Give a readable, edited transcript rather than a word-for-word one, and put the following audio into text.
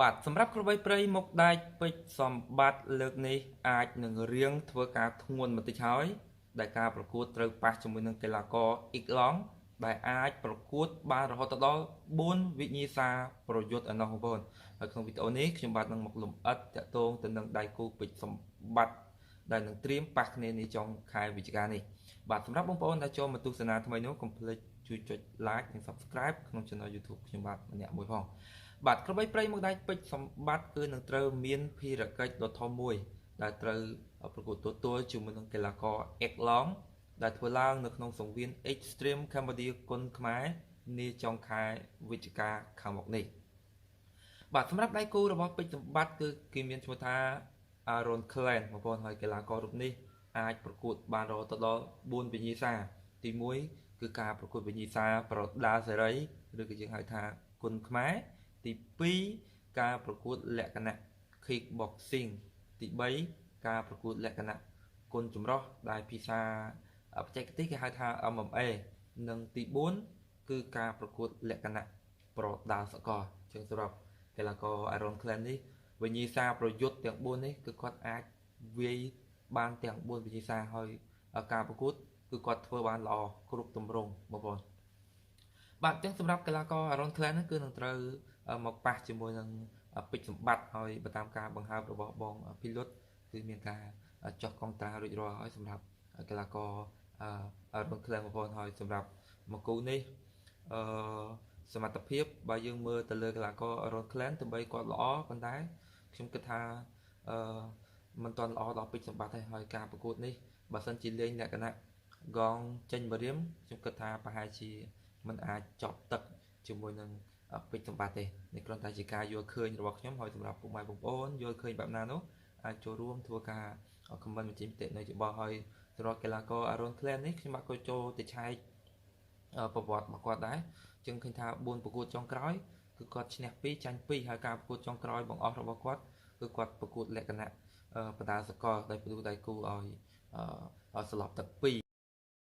បាទសម្រាប់ក្របីព្រៃមុខដែកពេជ្រសម្បត្តិលើកនេះអាចនឹងរៀងធ្វើការធ្ងន់បន្តិចហើយដែលការប្រកួតត្រូវប៉ះជាមួយនឹងកីឡាករអ៊ីកឡង់ដែលអាចប្រកួតបានរហូតដល់4វិញ្ញាសាប្រយុទ្ធឯណោះបងប្អូនហើយក្នុងវីដេអូនេះខ្ញុំបាទនឹងមកលម្អិតតាក់ទងទៅនឹងដៃគូពេជ្រសម្បត្តិដែលនឹងត្រៀមប៉ះគ្នានេះចុងខែវិច្ឆិកានេះបាទសម្រាប់បងប្អូនដែលចូលមកទស្សនាថ្មីនោះកុំភ្លេចជួយចុច Like និង Subscribe ក្នុង Channel YouTube ខ្ញុំបាទម្នាក់មួយផងបាទក្របីព្រៃមុខដែកពេជ្រសម្បត្តិគឺនឹងត្រូវមានភារកិច្ចដ៏ធំមួយដែលត្រូវប្រកួតទទួលជាមួយនឹងកីឡាករអេកឡង់ដែលធ្វើឡើងនៅក្នុងសង្វៀន Extreme Cambodia គុណខ្មែរនាចុងខែវិច្ឆិកាខាងមុខនេះបាទសម្រាប់ដៃគូរបស់ពេជ្រសម្បត្តិគឺគេមានឈ្មោះថា Aaron Clan បងប្អូនហើយកីឡាកររូបនេះអាចប្រកួតបានរហូតដល់4វិញ្ញាសាទី1គឺការប្រកួតវិញ្ញាសាប្រដាល់សេរីឬក៏យើងហៅថាគុណខ្មែរទី2ការប្រកួតលក្ខណៈ kickboxing ទី3ការប្រកួតលក្ខណៈគុណចម្រុះដែលភាសាបច្ចេកទេសគេហៅថា MMA និងទី4គឺការប្រកួតលក្ខណៈប្រដាល់សកលចឹងសម្រាប់កីឡាករ Aaron Clan នេះវិញ្ញាសាប្រយុទ្ធទាំង4នេះគឺគាត់អាចវាយបានទាំង4វិញ្ញាសាហើយការប្រកួតគឺគាត់ធ្វើបានល្អគ្រប់ទម្រង់បងប្អូនបាទចឹងសម្រាប់កីឡាករ Aaron Clan នេះគឺនឹងត្រូវមកប៉ះជាមួយនឹងពេជ្រសម្បត្តិហើយបើតាមការបង្ហើបរបស់បងភីលុតគឺមានការចោះកុងត្រារួចរាល់ហើយសម្រាប់កីឡាករ Aaron Clan បងប្អូនហើយសម្រាប់មកគូនេះអឺសមត្ថភាពបើយើងមើលទៅលើកីឡាករ Aaron Clan ទោះបីគាត់ល្អប៉ុន្តែខ្ញុំគិតថាអឺមិនទាន់ល្អដល់ពេជ្រសម្បត្តិទេហើយការប្រកួតនេះបើសិនជាលេងលក្ខណៈកងចេញបរៀមខ្ញុំគិតថាប្រហែលជាមិនអាចចប់ទឹកជាមួយនឹងពេជ្រសម្បត្តិទេនេះគ្រាន់តែជាការយល់ឃើញរបស់ខ្ញុំហើយសម្រាប់ពុកម៉ែបងប្អូនយល់ឃើញបែបណានោះអាចចូលរួមធ្វើការ comment បញ្ចេញមតិនៅច្បល់ហើយសម្រាប់កីឡាករ Aaron Clan នេះខ្ញុំបាទក៏ចូលទៅឆែកប្រវត្តិរបស់គាត់ដែរចឹងឃើញថា4ប្រកួតចុងក្រោយគឺគាត់ឈ្នះ2ចាញ់2ហើយការប្រកួតចុងក្រោយបង្អស់របស់គាត់គឺគាត់ប្រកួតលក្ខណៈបដាសកលដោយផ្ទុះដៃគូឲ្យស្លាប់ទឹក2